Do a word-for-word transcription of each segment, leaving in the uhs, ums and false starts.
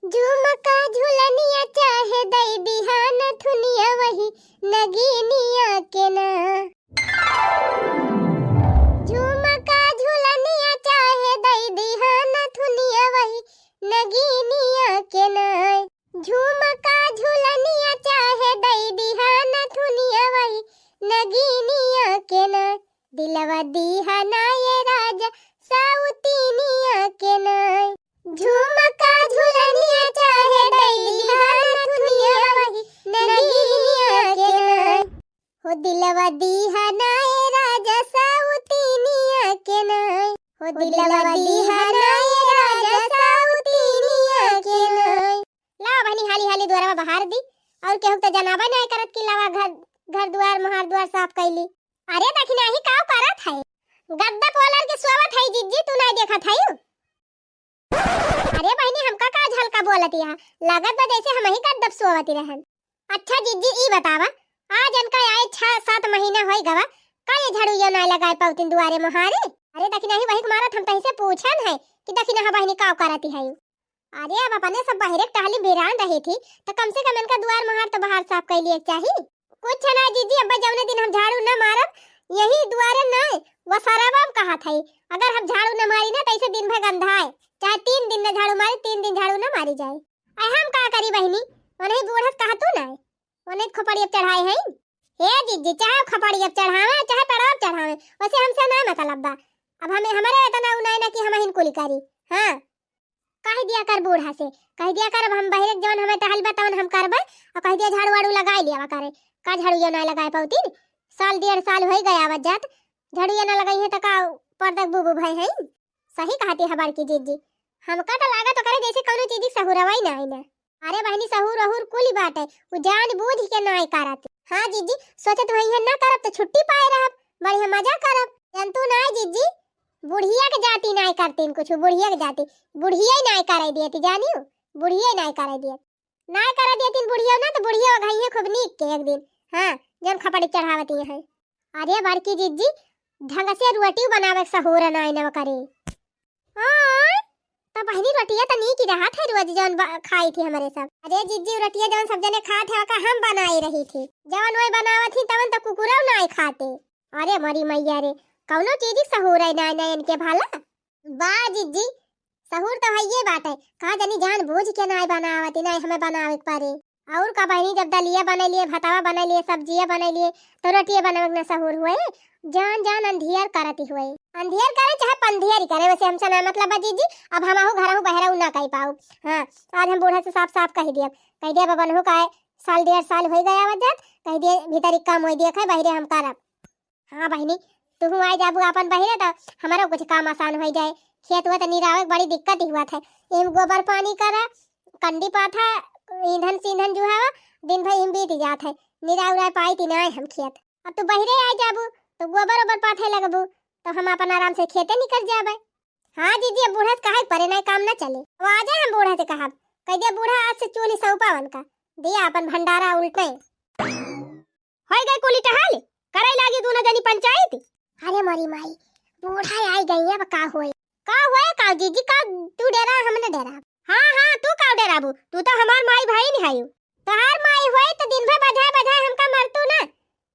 झुमका झुलनिया चाहे दई दिहा नथुनिया वही नगीनिया के ना। झुमका झुलनिया चाहे दई दिहा नथुनिया वही नगीनिया के ना। झुमका झुलनिया चाहे दई दिहा नथुनिया वही नगीनिया के ना। दिलवा दिहा ना ये राजा साउतीनिया के ना। झुमका झुलनिया चाहे दई दिहा नथुनिया वही नगीनिया के ना। हो दिलवा दिहा ना ए राजा साउतीनिया के ना। हो दिलवा दिहा ना ए राजा साउतीनिया के ना। लावा बहिनी, हाली हाली दुआरवा बहार दी। और केहू त जनाबे नाय करत कि लावा घर, घर दुआर, मोहार दुआर साफ कैली। अरे दखिनाही काव करत है? गद्दा पोलर के सोवत है जिज्जी, तू नाय देखत है? अरे बहिनी, हमका का झलका बोलत यहाँ? लागत बा जैसे हमही गद्दा पे सोवत रहन। अच्छा जिज्जी, ई बतावा, आज इनका आए छह सात महीना होई गवा, का ये झाड़ू यो नाय लगाए पाउतिन दुआरे मोहारे? अरे दखिनाही वही मारत, हम तही से पूछन है कि दखिनाहा बहिनी काव करती है। अरे अब अपने सब बहिरे के टहली बिरान रही थी, त कम से कम इनका दुआर मोहार त बहार साफ कैली एक चाही। कुछ ना जिज्जी, अब जौने दिन हम झाड़ू न मारब, यही दुआरे न, वो सरवा में कहत है, अगर हम झाड़ू न मारी ना, त ऐसे दिन भर गंधाए, चाहे तीन दिन न झाड़ू मारी, तीन दिन झाड़ू न मारी जाए। अरे हम का करी बहिनी, उन्हें बूढ़स कहतू ना, उन्हें खोपड़ी अब चढ़ाए हैं। हे जिज्जी, चाहे खोपड़ी अब चढ़ावे, चाहे पड़वा चढ़ावे, वैसे हमसे ना मतलब बा। अब हमें, हमारे इतना उ नाय ना कि हम हिन कुली करी। हाँ, कह दिया कर बूढ़ा से, कह दिया कर, अब हम बहिरे के जवन हमें टहल बा तवन हम करबे, और कह दिया झाड़ू वाड़ू लगाई लिया करे, का झाड़ू यो ना लगाए पाउतीन? साल डेढ़ साल होई गया आवत जात, झाड़ू यो ना लगाई है त का पर्दक बुबु भय है? सही कहती है बड़की जिज्जी, हमका त लागत ओकरे जैसे कौनो चीज सहूरवा ही ना आई ना। अरे बहिनी, सहूर अहूर कुली बाटे, उ जान बूझ के नाय करत। हाँ जिज्जी, सोचत वही है ना करब त छुट्टी पाए रहब, बढ़िया मजा करब। जंतु नाय जिज्जी, बुढ़िया के जाति नाय करतीन कुछ, बुढ़िया के जाति, बुढ़िया ही नाय करे दियती, जानियो, बुढ़िया ही नाय करे दियत, नाय करे दियतीन बुढ़िया ना, त बुढ़िया गई है खूब नीक के एक दिन। हाँ, जौन खपड़ी चढ़ावती है। अरे बड़की जिज्जी, ढंग से रोटी बनावे के सहूर नाय न करे। हाँ, त बहिनी रोटिया त नीक ही रहत है, रोज जौन ब-, खाई थी हमरे सब। अरे जिज्जी, रोटिया जौन सब जने खात है, ओका हम बनाए रही थी। जौन वही बनावत ही, तवन त कुकुरौ नाय खाते। अरे मरी मैया रे, कौनो चीज सहूर है नाय, नाय इनके भला। बा जिज्जी, सहूर त हइये बाटे, का जानी जान बूझ के नाय बनावत, नाय हमें बनावे के पड़े। और का बहिनी, जब दलिया बनैलिए, भतवा बनैलिए, सब्जिया बनैलिए, तो रोटिया बनावे के ना सहूर हुए, जान जान अंधियर करती हुए। अंधियर करे चाहे पंधियर करे, वैसे हमसे ना मतलब बा जिज्जी, अब हमहू घरहू बहरहू ना कह पाऊ। हाँ, आज हम बूढ़ा से साफ साफ कह दियब, कह दियब अब अनहू का साल डेढ़ साल होई गया आवत जात, कह दिए भीतरी काम होई दिया खाए, बहिरे हम करब। हाँ बहिनी, तुहू आइ जाबू आपन बहिरे त हमरो कुछ काम आसान होइ जाए। खेत हुआ त निरावे के बड़ी दिक्कत ही हुआ था। एम गोबर पानी करा, कंडी पाथा, ईंधन सींधन जुहावा, दिन भर एम बीत जात है। निराव उराय पाई ती नाय हम खेत। अब तू बहिरे आइ जाबू, तो गोबर ओबर पाथे लगबू, तो हम आपन आराम से खेते निकल जाबे। हाँ दीदी, अब बूढ़ा से कहे के परे, नाय काम ना चले। अब आ जाए हम बूढ़ा से कहब, कह दे बूढ़ा आज से चूल्ही सौंपा उनका, दिया आपन भंडारा उल्टे। होई गई कुली टहल, करे लागी दूनो जनी पंचायत। अरे मोरी माई, बूढ़ा आई गई, अब का होई? का होए का जीजी, का तू डेरा, हम न डेरा। हाँ, हाँ, तू का डेराबू? तू तो हमार माई भाई नहीं हायू। तोहार माई होई तो दिन भर बजाए बजाए हमका मरतू ना,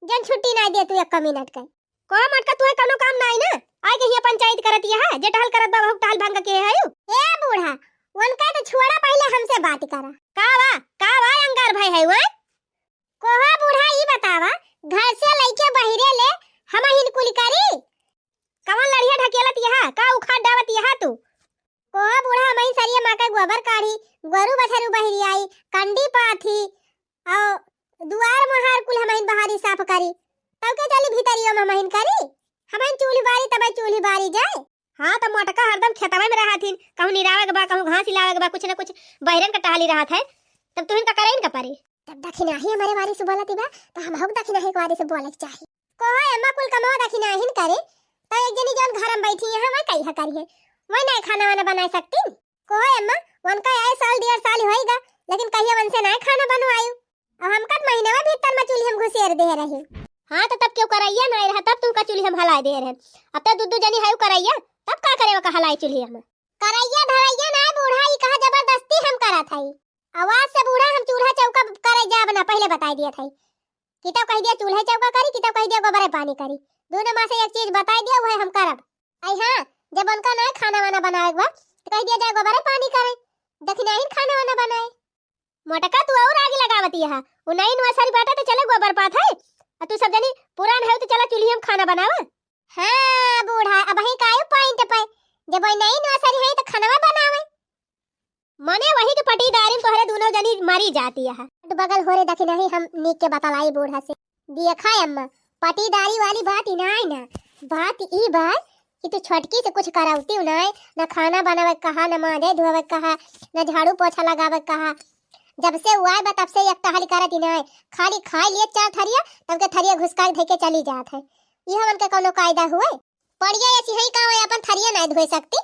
जन छुट्टी ना दे तू एक मिनट के। को मटका, तू है कौनो काम ना आई ना, आई गई है पंचायत करत यह, जे टहल करत बा, वहू टहल भंग के है। ए बूढ़ा, उनका तो छोड़ा, पहले हमसे बात करा। का बा, का बा अंगार भाई है वह? कोहा बूढ़ा, ई बतावा, घर से लइके बहिरे ले हम हिन कुल करी? कवन लड़िया ढकेलत यहा? का उखाड़ डावत यहा तू? कोहा बूढ़ा, हम ही सरिया माँ के गोबर काढ़ी, गोरू बछरू बहिरी आई, कंडी पाथी, और दुआर मोहार कुल हम ही बहारी साफ करी, तब के चली भीतरियो में हम ही करी? हम ही चूल्ही बारी, तब चूल्ही बारी जाए। हाँ, त मोटका हरदम खेतवे में रहत हिन, कहूँ निरावे के बा, कहूँ घास हिलावे के बा, कुछ न कुछ बहिरन के टहली रहत है, तब तुहिन का करे इनका परी। जब दखिनाही हमरे वारी से बोलत बा, त हमहू के दखिनाही के वारी से बोले के चाही। कोहो अम्मा, कुल कमवा दखिनाहिन करे, त एक जनी जौन घर में बैठी है, वह कहिया करी है, वह नहीं खाना वाना बना सकती। कोहो अम्मा, उनका आए साल डेढ़ साल होई गा, लेकिन कहिया उनसे नहीं खाना बनवायु। अब हमका त महीनवा भीतर में चूल्ही हम घुसेर दे रही। हाँ, तो तब क्यों करैया नहीं रहा, तब तुमका चूल्ही हम हलाए दे रहे। अब तो दू दू जनी है करैया, तब का करे ओका हलाई चूल्ही हम? करैया धरैया ना बूढ़ा, ई कहा जबरदस्ती हम करत थई। अब आज से बूढ़ा हम चूल्हा चौका करे जाब ना, पहिले बताइ दिया थई। कि तब कहि दिया चूल्हे चौका करी, कि तब कहि दिया गोबरे पानी करी। दुनो मा से एक चीज बताइ दिया, उहे हम करब। अइ हाँ, जब उनका नाहीं खाना वाना बनावेक बा, त कहि दिया जाए गोबरे पानी करे। दखिनहिन खाना वाना बनाए। मोटका, तू अउर आगि लगावति अहा। उ नई नोसरी बाटे त चले गोबर पाथै। अ तू सब जनी पुरान हउ त चला चुल्हिया म खाना बनावा। हाँ बूढ़ा, अबहीं काहे point पे, जब वही नई नोसरी है त खानवा बनावे। मने वही के पटीदारी म तोहरे दुनो जनी मरी जाति अहा। बगल हो रे दखिनही, हम नीक के बतलाई बूढ़ा से। देखा अम्मा, पटीदारी वाली बात ही नाहीं ना, बात ई बा कि तू छोटकी से कुछ करउतिउ नाहीं, न खाना बनावे क कहा, न माँजे धोवे क कहा, न झाड़ू पोछा लगावे क कहा। जब से उ आए बा तब से एक टहली करत ही नाहीं, खाली खाइ लिए चार थरिया, तब के थरिया घुसकाइ धइ के चली जात है। इहो उनके कउनो कायदा हुए? पड़िया ऐसी है का हुए, अपन थरिया नाहीं धोइ सकती?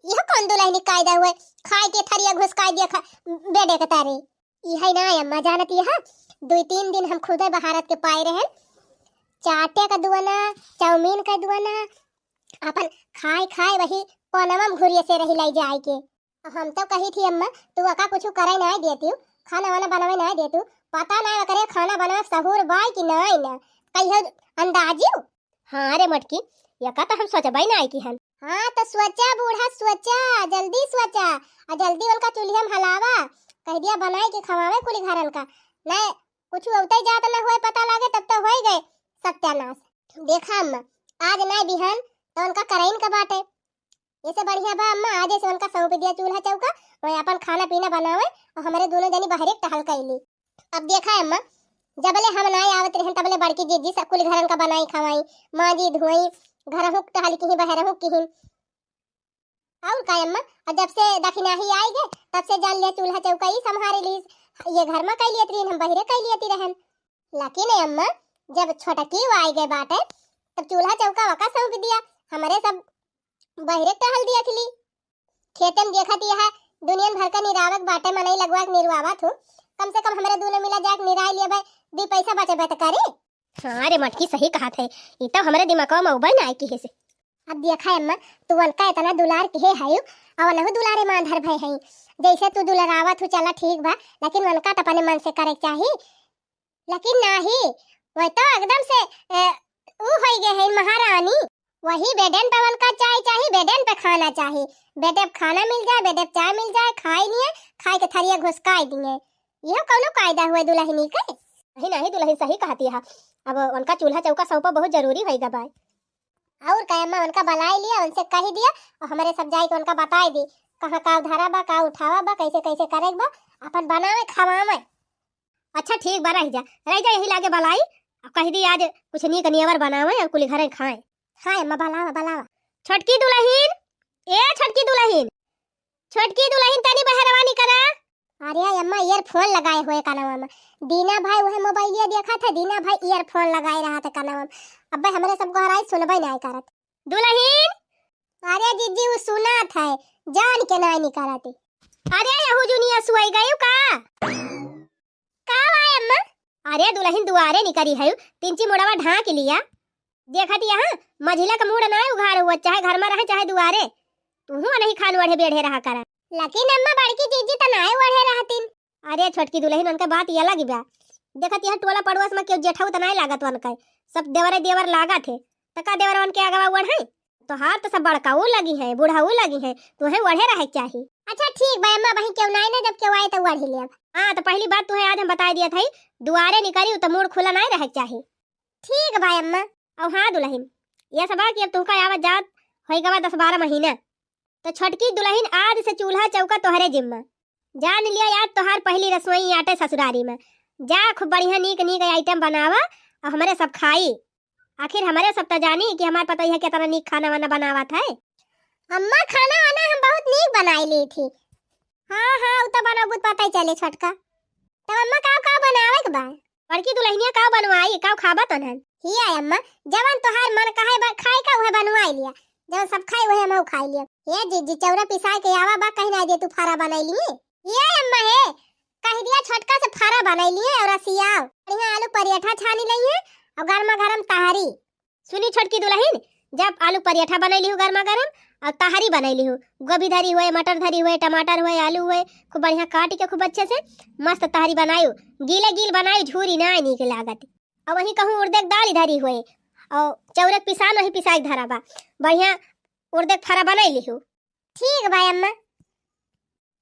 इहो कउन दुलहिनी कायदा हुए, खाइ के थरिया घुसकाइ दिया खा, बेडे के तारे। इहै ना अम्मा जानत यहा, दुइ तीन दिन हम खुदे बहारत के पाए रहन, चाटे क दुअना, चाउमीन क दुअना, अपन खाए खाए वही कोनवा म घुरिये से रही लइ जाए के। हम तो कही थी अम्मा, तू अका कुछु करे नाहीं देतिउ, खाना वाना बनावे नाहीं देतिउ, पता नाहीं ओकरे खाना बनावे सहूर बाय कि नाहीं ना, कहियो अंदाजिउ। हाँ रे मोटकी, यका त हम सोचबइ नाहीं किहन। हाँ त सोचा बूढ़ा, सोचा, जल्दी सोचा, अ जल्दी उनका चुल्हिया म हलावा, कहि दिया बनाइ के खवावे कुली घरन का। नाहीं, कुछु अउतइ जात न हुए, पता लागे तब त होइ गए सत्यानास। देखा अम्मा, आज नाहीं बिहान त उनका करइन का बाटे। एसे बढ़िया बा अम्मा, आजे से उनका सौंप दिया चूल्हा चौका, वही अपन खाना पीना बनावे अउर हमरे दुनो जनी बहरे टहल कइली। अब देखा अम्मा, जबले हम नाहीं आवत रहन तबले बड़की जीजी सब कुल घरन का बनाई खवाई, माँजी धोई, घरहू क टहल किहीं बहरहू किहीं। अउर का अम्मा, अउर जब से दखिनही आइ गए तब से जान लिया चूल्हा चौका ई सम्हारे लीस, ये घर मा कइ लियत रहिन, हम बहरे कइ लियत रहन। लेकिन अम्मा, जब छोटकी आइ गए बाटे तब चूल्हा चौका वका सौंप दिया, हमरे सब बहरे टहल दिया खिली। खेते म देखत यहा दुनियन भर का निरावक बाटे, मनई लगवा के निरवावत हूँ। कम से कम हमरे दुनो मिला जाके निराइ लेबे, दुइ पैसा बचबे त करे। हाँ रे मोटकी, सही कहत है, ई तो हमरे दिमागवा म अउबे नाहीं किहे से। अब देखा अम्मा, तू उनका इतना दुलार किहे हयू, अउ उनहु दुलारे म आंधर भए हई। जैसे तू दुलरावत हू, चला ठीक बा, लेकिन उनका त अपने मन से करे के चाही। लेकिन नाहीं, वह तो एकदम से, ए, ऊ होइ गए है महारानी। वही बेडन पे उनका चाय चाही, बेडन पे खाना चाही। बेडे पे खाना मिल जाए, बेडे पे चाय मिल जाए, खाइ लिए, खाइ के थरिया घुसकाइ दिए। इहो कउनो कायदा हुए दुलहिनी के? नाहीं, नाहीं, दुलहिन सही कहति है। अब उनका चूल्हा चौका सौंपा बहुत जरूरी होइ गा बा। अउर का अम्मा, उनका बलाइ लिया, उनसे कहि दिया, अउर हमरे सब जाइ के उनका बताइ दी, कहाँ का धरा बा, का उठावा बा, कइसे कइसे करे के बा, अपन बनावे खवावे। अच्छा ठीक बा, रहि जा, रहि जा, यही लागे बलाई। अब कहि दी आज कुछ नीक नियवर बनावे अउर कुली घरे खाए। हाँ अम्मा, बलावा, बलावा। छोटकी दुलहिन, ए छोटकी दुलहिन, छोटकी दुलहिन, तनी बहरवा निकरा। अरे अम्मा, earphone लगाए हुए कानवा में। दीना भाई उहे मोबाइलिया देखत है, दीना भाई earphone लगाए रहत है कानवा में। अब्बे हमरे सब गोहराई सुनबे नाहीं करत। दुलहिन। अरे जीजी, उ सुनत है, जान के नाहीं निकरत। अरे यहू जुनिया सुआई गयू का? का हुआ अम्मा? अरे दुलहिन दुआरे निकरी है, तिनची मुड़वा ढाँक लिया। देखत यहा, मझिला क मूड़ नाहीं उघार हुआ, चाहे घर मा रहे, चाहे दुआरे। तुहू अनही खान ओढ़े बेढ़े रहा करा। लेकिन अम्मा, बड़की जीजी त नाहीं ओढ़े रहतिन। अरे छोटकी दुलहिन, उनके बात ये अलग बा। देखत यहा टोला पड़ोस मा केहू जेठऊ त नाहीं लागत उनके, सब देवरे देवर लागत है। त का देवरवन के अगवा ओढ़े? तोहार त सब बड़काऊ लगी है, बूढ़ाऊ लगी है, तुहे ओढ़े रहे के चाही। अच्छा ठीक बा अम्मा, अबहीं केहू नाहीं ना, जब केहू आई त ओढ़ी लेब। हाँ, त पहली बात तुहे आज हम बताइ दियत हई, दुआरे निकरी त मूड़ खुला नाहीं रहे के चाही। ठीक बा अम्मा। अउ हाँ दुलहिन, ये सब बा कि अब तुहका आवत जात होइ गवा दस बारह महीना, त छोटकी दुलहिन आज से चूल्हा चौका तोहरे जिम्मा। जान लिया आज तोहार पहली रसोई आटे ससुरारी मा। जा खूब बढ़िया नीक नीक item बनावा अउ हमरे सब खाई। आखिर हमरे सब त जानी कि हमार पतोहिया केतना नीक खाना वाना बनावत है। अम्मा, खाना वाना हम बहुत नीक बनाइ ली थी। हाँ, हाँ, उ त बनौबू त पता ही चले छोटका। तब अम्मा, का, का बनावे के बा? बड़की दुलहिनिया, का बनवाई, का खाबा तनहन? हिया अम्मा, जवन तोहार मन कहे बा, खाए का उहे बनवाइ लिया, जवन सब खाई उहे हमहू खाइ लिया। हे जीजी, चौरा पिसाए के आवा बा, कहीं नाहीं दे तू फारा बनाइ लिए। हे अम्मा हे, कहि दिया छोटका से फारा बनाइ लिए अउर रसियाव। बढ़िया आलू परेठा छानी लइहे अउर गरमा गरम तहरी। सुनी छोटकी दुलहिन, जब आलू परेठा बनइली हूँ गरमा गरम, और तहरी बनाई लिहू, गोभी धरी हुए, मटर धरी हुए, टमाटर हुए, आलू हुए, खूब बढ़िया काटि के खूब अच्छे से मस्त तहरी बनायू। गीले गील बनायू, झूरी नाहीं नीक लागत। और वहीं कहूँ उड़दे क दाल धरी हुए, और चौरक पिसान वहीं पिसाई धरा बा। बढ़िया उड़दे क फरा बनाई लिहू। ठीक बा अम्मा।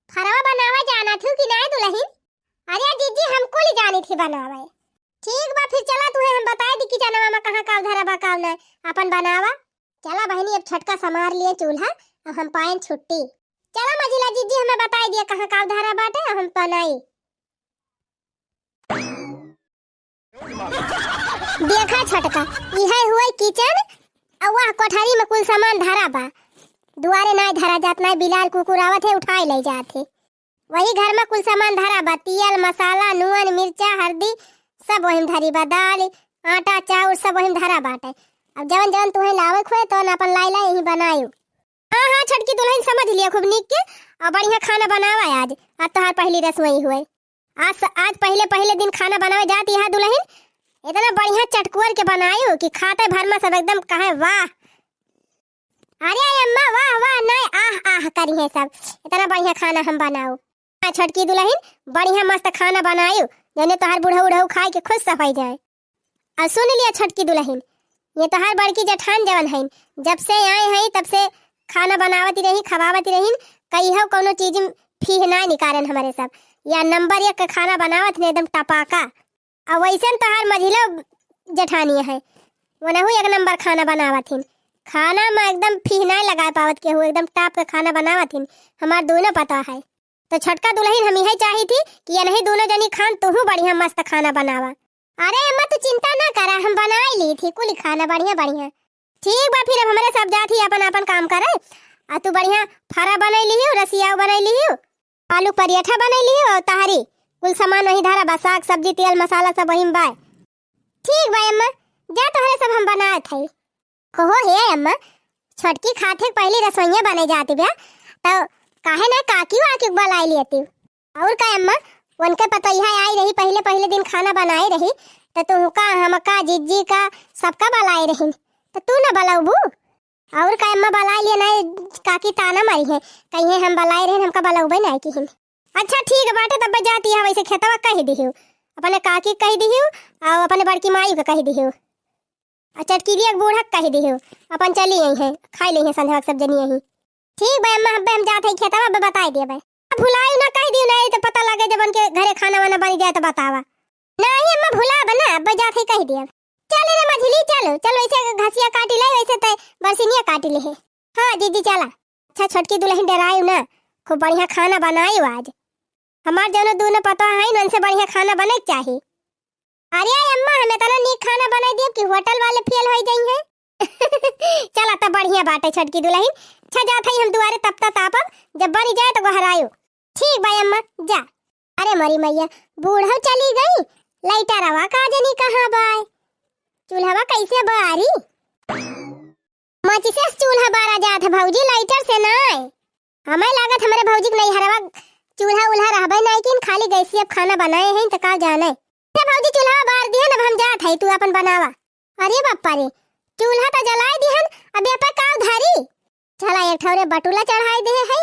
फरवा बनावा जानत हूँ कि नाहीं दुलहिन? अरे जिज्जी, हमको ले जानी थी बनावे। ठीक बा, फिर चला, तुहे हम बताई दी कि जनवा में कहाँ का धरा बा, का नाहीं, अपन बनावा। चला बहिनी, अब छोटका समार लिए चूल्हा, अब हम पाएन छुट्टी। चला मझिला जिज्जी, हमें बताई दिया कहाँ का धरा बाटे, हम बनाई। देखा छोटका, इहे हुए किचन, अउ वह कोठरी में कुल सामान धरा बा। दुआरे नाहीं धरा जात, नाहीं बिलार कुकुर आवत है, उठाए ले जात है। वही घर में कुल सामान धरा बा, तियल, मसाला, नून, मिर्चा, हरदी, सब वही में धरी बा, दाल, आटा, चाउर, सब वही में धरा बाटे। अब जवन जवन तुहे लावे खोए, तवन अपन लाई ला, यहीं बनायू। हाँ, हाँ, छोटकी दुलहिन, समझ लिया खूब नीक के, और बढ़िया खाना बनावा आज, आज तोहार पहली रसोई हुए। आज स-, आज पहिले, पहिले दिन खाना बनावे जात यहाँ दुलहिन, इतना बढ़िया चटकुअर के बनायू कि खाते भर में सब एकदम कहे, "वाह!" अरे अम्मा, वाह, वाह, नाहीं, आह, आह करी है सब, इतना बढ़िया खाना हम बनाऊ। हाँ, छोटकी दुलहिन, बढ़िया मस्त खाना बनायू, जौने तोहार बुढ़ऊ उढ़ऊ खाए के खुश से होई जाए। और सुन लिया छोटकी दुलहिन, ये तोहार बड़की जेठान जवन हईन, जब से आए हईं तब से खाना बनावत ही रही, खवावत ही रही, कहियो कौनो चीज में फीह ना निकारेन हमरे सब, या नंबर एक के खाना बनावत ही एकदम टपाका। और वैसे तोहार मझिला जेठानी है, वनहु एक नंबर खाना बनावत हिन, खाना में एकदम फीह ना लगा पावत केहू, एकदम टॉप के खाना बनावत हिन, हमार दोनों पता है। तो छोटका दुलहिन, हम यही चाही थी कि यनही दोनों जनी खान, तुहू बढ़िया मस्त खाना बनावा। अरे अम्मा, तू चिंता ना करा, हम बनाई ली थी कुल खाना बढ़िया बढ़िया। ठीक बा, फिर अब हमरे सब जात ही अपन अपन काम करे। आ तू बढ़िया फरा बनाई लिहियो, रसियाव बनाई लिहियो, आलू पराठा बनाई लिहियो, और तहरी कुल सामान वहीं धरा बा, साग सब्जी, तेल मसाला सब वहीं बा। ठीक बा अम्मा, जा तोहरे सब हम बनात हई। कहो हे अम्मा, छोटकी खाते पहली रसोइया बने जाती बा, तो काहे ना काकी वाकी बुलाई लेती। और का अम्मा, उनके पतोहिया आई रही, पहले पहले दिन खाना बनाए रही, तो तुमका, हमका, जिज्जी का, सबका बुलाए रही, तो तू ना बुलाऊबू? और का अम्मा, बुलाई लिए ना, काकी ताना मारी है, कहीं हम बुलाए रहे, हमका बुलाऊबे ना किहिन। अच्छा ठीक बाटे, तब जाती है, वैसे खेतवा कह दिहियो, अपने काकी कह दिहियो, और अपने बड़की माई के कह दिहियो। आ चटकीरिया के बूढ़ा के कहि दिहु, अपन चली आई हैं, खाई ली हैं संझवा के सब जनी यहीं। ठीक बा अम्मा, अब्बे हम जात हई खेतवा, अब्बे बताई दिया बे। अब भुलायु ना, कहि दिहु ना, तो पता लगे जब उनके घरे खाना वाना बन जाए तो बतावा। नहीं अम्मा, भुलाब ना, अब्बे जात हई कहि दिया। चल रे मझिली, चल, चल वैसे घसिया काटि ले, वैसे ते बरसिनिया काटि ले है। हाँ दीदी चला। अच्छा छोटकी दुलहिन डेरायु ना, खूब बढ़िया खाना बनायु आज। हमार जौनो दूनो पतोह हईन, उनसे बढ़िया खाना बने के चाही। अरे अम्मा, हम इतना नीक खाना बनाई दियब कि होटल वाले फेल होई जइहें। चला, तब बढ़िया बाटे छोटकी दुलहिन। अच्छा, जात हई हम दुआरे, तपता तापब, जब बनि जाए तो गोहरायो। ठीक बा अम्मा, जा। अरे मोरी मैया, बूढ़ऊ चली गई, लाइटरवा का जनी कहाँ बाय? चूल्हवा कैसे बारी? माचिसे से चूल्हा बारा जात है भौजी, लाइटर से नाय। हमें लागत हमरे भौजी के नैहरवा चूल्हा उल्हा रहबे नाय किन, खाली गैसिया पे खाना बनाए हैं तो का जाने। हे भौजी, चूल्हा बार दिहन, अब हम जात है, तू अपन बनावा। अरे बापा रे, चूल्हा तो जलाए दिहन, अब ये पे का धरी? चला एक ठौरे बटुला चढ़ाई दे है,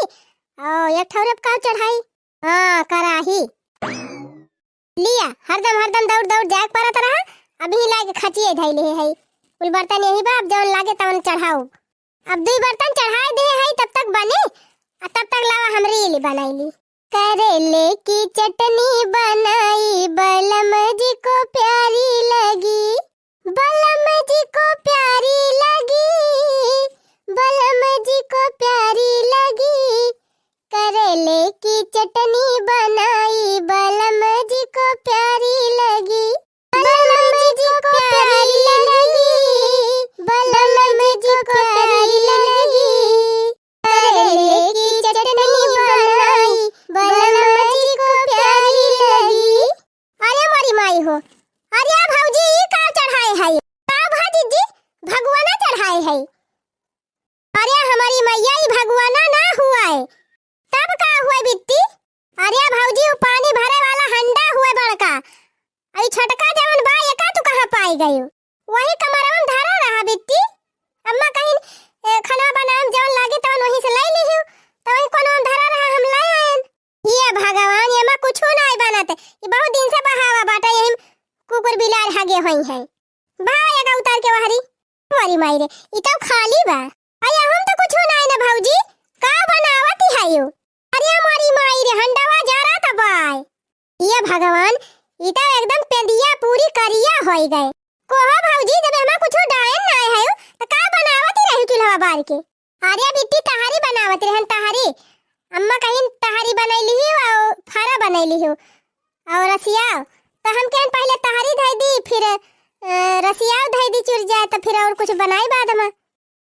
ओ एक ठौरे पे का चढ़ाई? हाँ, कराही। लिया, हरदम, हरदम दौड़, दौड़ जाए के परत रहा, अबही लाके खचिए धइले है। कुल बर्तन यही बा, अब जवन लागे तवन चढ़ाओ। अब दुई बर्तन चढ़ाए दे है, तब तक बने, आ तब तक लावा हम रील बनाई ली। करेले की चटनी बनाई, बलम जी को प्यारी लगी। बलम जी को प्यारी लगी, बलम जी को प्यारी लगी, करेले की चटनी बनाई, बलम जी को प्यारी लगी, बलम जी को प्यारी लगी, बलम जी को प्यारी लगी, करेले की चटनी बनाई, बलम जी को प्यारी लगी। अरे मोरी माई हो, अरे भौजी, ई का चढ़ाए है? का भा दीदी, भगवाना चढ़ाए है? अरे हमारी मैया, ई भगवाना ना हुआ है, तब का हुआ बिट्टी? अरे भौजी, वो पानी भरे वाला हंडा हुआ बड़का, अरे छोटका जवन बा, एका तू कहाँ पाई गई? वही कमरवन धरा रहा बिट्टी। अम्मा कहिन, "ए, खाना बनाए में जवन लागे होई है। भा एगा उतार के वहरी। मोरी माई रे, ई तो खाली बा। अरे हम तो कुछ नाई ना भौजी, का बनावत है यो? अरे मोरी माई रे, हंडवा जरा त बाय। ये भगवान, ई तो एकदम पेंदिया पूरी करिया होई गए। कोहो भौजी, जब एमा कुछ डायन नाई है, तो का बनावत ही रही चूल्हा बार के? अरे बिट्टी, तहरी बनावत रहन, तहरी। अम्मा कहिन तहरी बनैली ही और फरा बनैली ही और रसिया। तो हम कहन पहले तहरी धै दी, फिर, अ, रसिया धै दी चुर जाए, तो फिर और कुछ बनाई बाद में।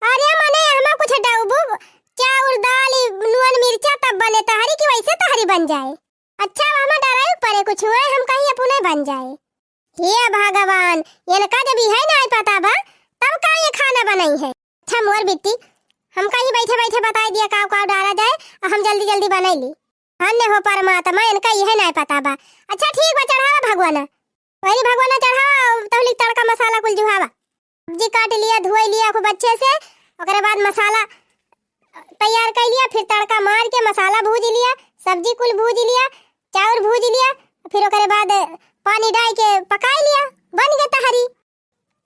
अरे मने, हमा कुछ डउबू, चाउर, दाल, ई नून, मिर्चा तब बने तहरी कि वैसे तहरी बन जाए? अच्छा, अब हमा डराई परे कुछ हुए, हम कहीं अपने बन जाए। हे भगवान, इनका जब इहे नाई पता बा, तब का ये खाना बनई है? अच्छा मोर बिट्टी, हम कहीं बैठे बैठे बताई दिया काव काव डाला जाए, और हम जल्दी जल्दी बनाई ली। धन्य हो परमात्मा, इनका इहे नाई पता बा। अच्छा ठीक बा, चढ़ावा भगवाना। पहले भगवाना चढ़ावा, तहली तड़का मसाला कुल जुहावा। सब्जी काट लिया, धोई लिया खूब अच्छे से, ओकरे बाद मसाला तैयार कर लिया, फिर तड़का मार के मसाला भूज लिया, सब्जी कुल भूज लिया, चाउर भूज लिया, फिर ओकरे बाद पानी डाल के पकाई लिया, बन गया तहरी।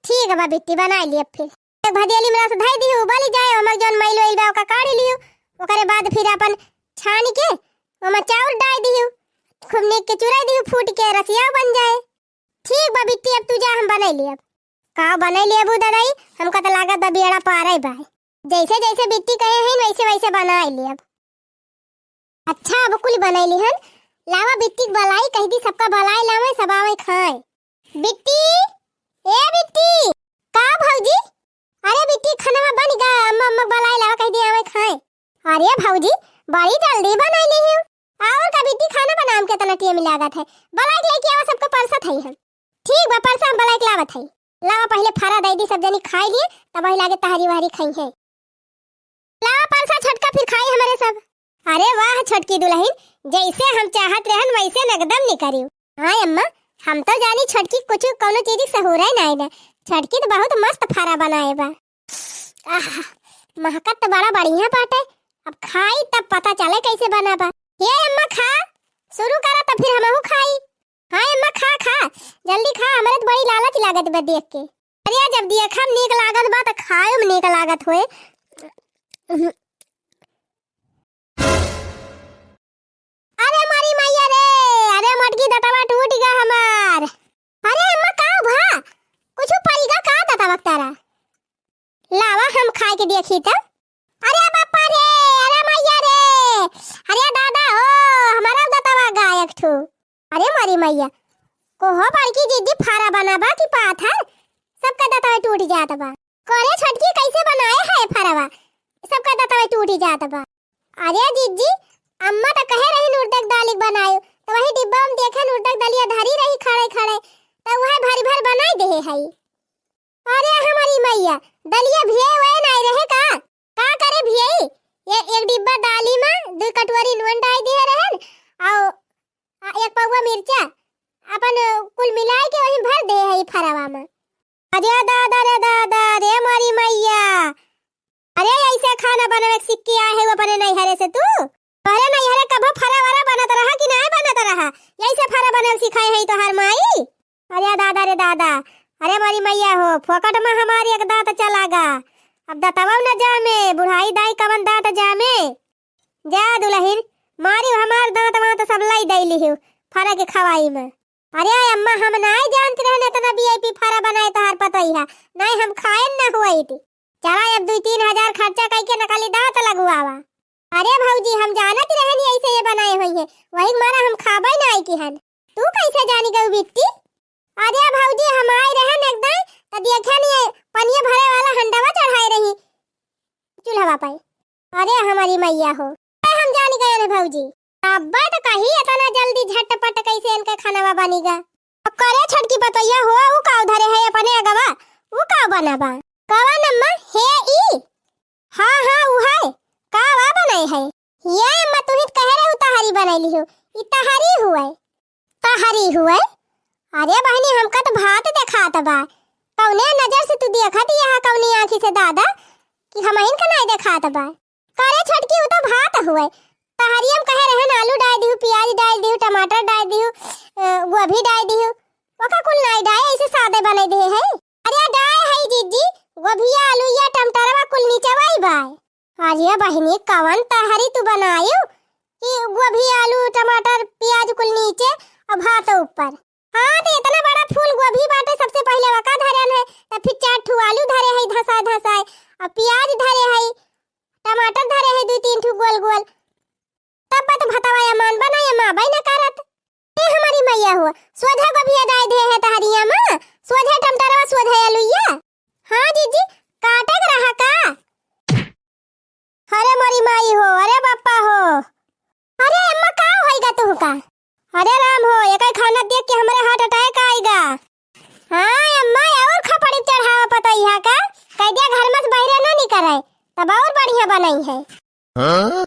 ठीक बा बिट्टी, बनाई लिया। फिर एक भदेली में रस धई दी, उबल जाए, ओमा जौन मैल वैल बा ओका काढ़ लियो, ओकरे बाद फिर अपन छान के ओमा चाउर डाल दियो, खूब नीक के चुराई दियो, फूट के रसिया बन जाए। ठीक बा बिट्टी, अब तू जा, हम बनाई लेब। का बनाई लेबू ददाई? हमका त लागत बा बेड़ा पारे बा। जैसे जैसे बिट्टी कहे हैं वैसे वैसे बनाई लेब। अच्छा, अब कुल बनाई लिहन। लावा बिट्टी के बलाई, कह दी सबका बलाई लावे, सब आवे खाए। बिट्टी, ए बिट्टी। का भौजी? अरे बिट्टी, खाना बन गा, अम्मा, अम्मा के बलाई लावा, कह दी आवे खाए। अरे भौजी, बड़ी जल्दी बनाई ली हो। और का बिट्टी, खाना बनावे में कितना टाइम लागत है? बलाई के लेके आवा, सबको परसत है हम। ठीक बा, परसा हम बलाई के लावत है। लावा पहले फरा दे दी, सब जनी खाई लिए, तब वही लागे तहरी वहरी खाई है। लावा परसा छोटका, फिर खाई हमारे सब। अरे वाह छोटकी दुलहिन, जैसे हम चाहत रहन वैसे न एकदम निकरियो। हाँ अम्मा, हम तो जानी छोटकी कुछ कौनो चीज के सहूरे नाई ना। छोटकी तो बहुत मस्त फरा बनाए बा। आह, महकत तो बड़ा बढ़िया बाटे। अब खाई तब पता चले कैसे बना बा। ये अम्मा खा, शुरू करा तब फिर हमहू खाई। हाँ अम्मा खा खा, जल्दी खा, हमरे तो बड़ी लालच लागत बा देख के। अरे जब देखम नीक लागत बा त खाए में नीक लागत होए। अरे मोरी मैया रे, अरे मोटकी दतवा टूट गा हमार। अरे अम्मा का भा, कुछ पड़ी गा का दतवा तारा? लावा हम खाए के देखी त। अरे बापा रे, अरे मैया रे, अरे दादा हो, हमारा दतवा गा एक ठो। अरे मोरी मैया, कोहो बड़की जिज्जी फरा बनाबा कि पाथर, सबका दतवा टूट जात बा। करे छोटकी कैसे बनाए है फरवा, सबका दतवा टूट जात बा। अरे जिज्जी, अम्मा त कहे रही उड़द के दाल के बनायो, त वही डिब्बा में देखे उड़द के दलिया धरी रही खड़े खड़े, त वह भरी भर बनाई देहे हई। अरे हमारी मैया, दलिया भिये हुए नाई रहे का? का करे भिये? ये एक डिब्बा दाली में दो कटोरी नून डाल दिए रहन, और एक पौवा मिर्चा, अपन कुल मिलाए के वही भर दे है फरवा में। अरे दादा रे दादा रे मोरी मैया, अरे ऐसे खाना बनावे के सीख के आए है अपने नैहरे से तू? अरे नैहरे कभो फरा वरा बनत रहा कि नाय बनत रहा? यही से फरा बनल सिखाए है तोहार माई? अरे दादा रे दादा, अरे मोरी मैया हो, फोकट में हमारी एक दांत चला गा। अब दतवा न जामे, बुढ़ाई दाई कवन दांत जामे। जा दुलहिन, मारी हमार दांत वांत सब लाई दै लिहु फरा के खवाई में। अरे अम्मा, हम नाय जानत रहन इतना वीआईपी फरा बनाए तोहार पतोहिया, नाय हम खाएन न हुआई थी। चला अब दुई तीन हजार खर्चा कइके नकली दांत लगवावा। अरे भौजी, हम जानत रहनी ऐसे ये बनाए होइहैं, वही मारा हम खाबे नाई किहन। तू कैसे जानी गऊ बिट्टी? अरे भौजी, हम आए रहन एकदम, त देखन ये पनिया भरे वाला हंडवा चढ़ाए रही चूल्हवा पे। अरे हमारी मैया हो, ए हम जानी गए रे भौजी। अब्बे त कही इतना जल्दी झटपट कैसे इनका खानवा बनी गा। करे छोटकी पतोहिया हो, ऊ का धरे है अपने अगवा, ऊ का बनाबा? कवन अम्मा? हे ई? हाँ, हाँ, ऊ है। का वा बनाई है? ये अम्मा, तू ही त कहे रहे उ तहरी बनैली हो। ई तहरी हुए। तहरी हुए? अरे बहनी, हमका त भात देखात बा। कौने नजर से तू देखत यहाँ कौनी आँखी से दादा, कि हमहिन का नाई देखात बा? करे छोटकी, उ त भात हुए। तहरी हम कहे रहन आलू डाल दिहु, प्याज डाल दिहु, टमाटर डाल दिहु, अ, गोभी डाल दिहु। ओका कुल ना डाय ऐसे सादे बने दे है। अरे डाय है जीजी, गोभिया, आलूया, टमाटरवा कुल नीचे वही बाय। अरे बहिनी, कवन तहरी तू बनायू कि गोभी, आलू, टमाटर, प्याज कुल नीचे और भात ऊपर? हाँ, तो इतना बड़ा फूल गोभी बाटे, सबसे पहले वका धरन है, तब फिर चार ठू आलू धरे है धसाए धसाए, और प्याज धरे है, टमाटर धरे है दू तीन ठू गोल गोल, तब बत भतवा अमान बनाए, अमा बई न करत। ए हमारी मैया हो, सोझा गोभिया डाय दे है तहरिया माँ, सोझा टमाटरवा, सोझा आलूया। हाँ जीजी, काटे के रहा का? अरे मोरी माई हो, अरे बापा हो। अरे अम्मा, का होइगा तुहका? अरे राम हो, एकै खाना देख के हमरे heart attack आइगा। हाँ अम्मा, और खपड़ी चढ़ावा पतोहिया का, कह दिया घर में से बाहरे ना निकरे, तब और बढ़िया बनई है। हाँ?